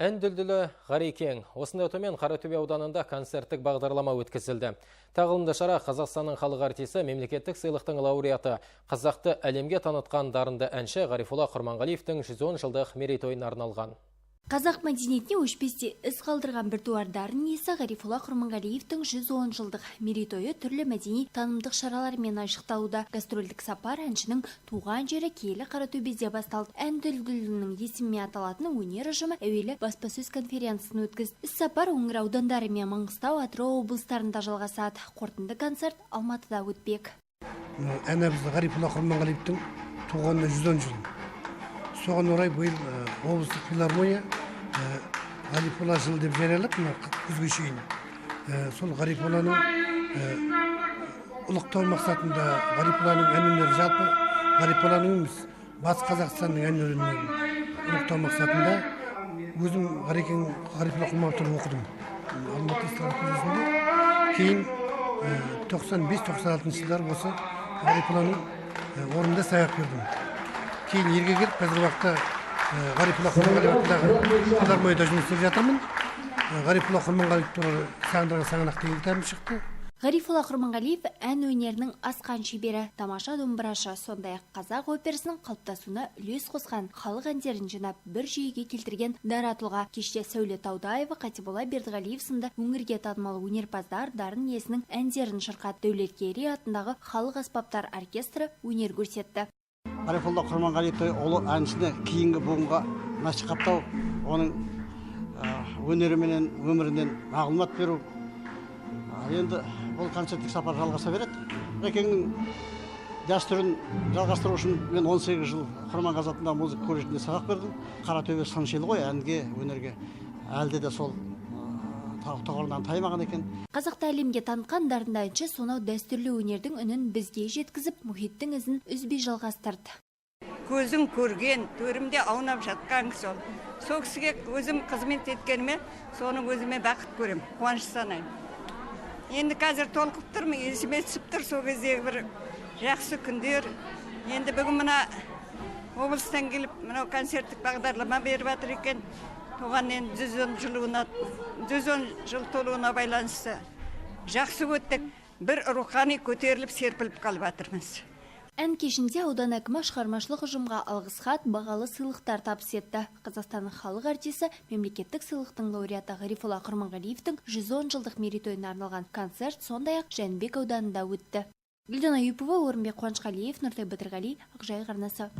Ән дүлдүлі Ғарекең. Осындай атаумен Қаратөбе ауданында концерттік бағдарлама өткізілді. Тағылымды шара Қазақстанның халық артисі, мемлекеттік сыйлықтың лауреаты, қазақты әлемге танытқан дарынды әнші Ғарифолла Құрманғалиевтің 110 жылдық мерейтойына арналған. Қазақ мәдениетіне өшпестей із қалдырған біртуар дарын иесі Ғарифолла Құрманғалиевтің 110 жылдық мерейтойы түрлі мәдени танымдық шаралармен айшықталуда. Гастрольдік сапар әншінің туған жері киелі Қаратөбеде басталды. Ән дүлдүлінің есімімен аталатын өнер ұжымы әуелі баспасөз конференциясын өткізді. Іс-сапар өңір аудандары мен Маңғыстау, Атырау облыстарында жалғасады. Қорытынды концерт Алматыда өтпек. Ән абызы Ғарифолла Құрманғалиевтің туғанына 110 жыл. Соған орай биыл облыстық филармония Ғарифолла жылы деп жариялап, мына күзге шейін. Сол Ғарифолланың ұлықтау мақсатында Ғарифолланың ән өнері, жалпы Ғарифолланың емес, Батыс Қазақстанның ән өнерін ұлықтау мақсатында өзім Ғарекең, Ғарифолла Құрманғалиевтен оқыдым Алматы эстрада колледжінде. Кейін 95-96 жылдары осы Ғарифолланың орнында сабақ бердім. Кейін елге келіп, қазіргі уақытта Ғарифолла Құрманғалиев атындағы филармонияда жұмыс істеп жатырмын. Ғарифолла Құрманғалиев туралы «Сағындырған саңлақ» деген кітабым шықты. Ғарифолла Құрманғалиев – ән өнерінің асқан шебері, тамаша домбырашы, сондай-ақ қазақ операсының қалыптасуына үлес қосқан, халық әндерін жинап, бір жүйеге келтірген дара тұлға. Кеште Сәуле Таудаева, Қатиболла Бердіғалиев сынды өңірге танымал өнерпаздар дарын иесінің әндерін шырқады. Дәулеткерей атындағы халық аспаптар оркестрі өнер көрсетті. Ғарифолла Құрманғалиевті, ұлы әншіні кейінгі буынға насихаттау, оның өнері менен өмірінен мағлұмат беру. Енді бұл концерттік сапар жалғаса береді. Әкеңнің дәстүрін жалғастыру үшін мен 18 жыл Құрманғазы атындағы музыка колледжінде сабақ бердім. Қаратөбе сыншыл ғой әнге, өнерге. Әлде де сол тұғырынан таймаған екен. Қазақты әлемге танытқан дарынды әнші сонау дәстүрлі өнердің үнін бізге жеткізіп, мұхиттың ізін үзбей жалғастырды. Көзім көрген, төрімде аунап жатқан сол. Сол кісіге өзім қызмет еткеніме, соның өзіме бақыт көрем, қуаныш санаймын. Енді қазір толқып тұрмын, есіме түсіп тұр сол кездегі бір жақсы күндер. Енді бүгін мына облыстан келіп, мынау концерттік бағдарлама беріп жатыр екен. Туған енді 110 жылуына, 110 жыл толуына байланысты жақсы өттік. Бір рухани көтеріліп, серпіліп қалып жатырмыз. Ән кешінде аудан әкімі шығармашылық ұжымға алғыс хат, бағалы сыйлықтар табыс етті. Қазақстанның халық артисі, мемлекеттік сыйлықтың лауреаты Ғарифолла Құрманғалиевтің 110 жылдық мерейтойына арналған концерт сондай-ақ Жәнібек ауданында өтті. Гүлдана Юпова, Орынбек Қуанышқалиев, Нұртай Бадырғали, Ақжайық арнасы.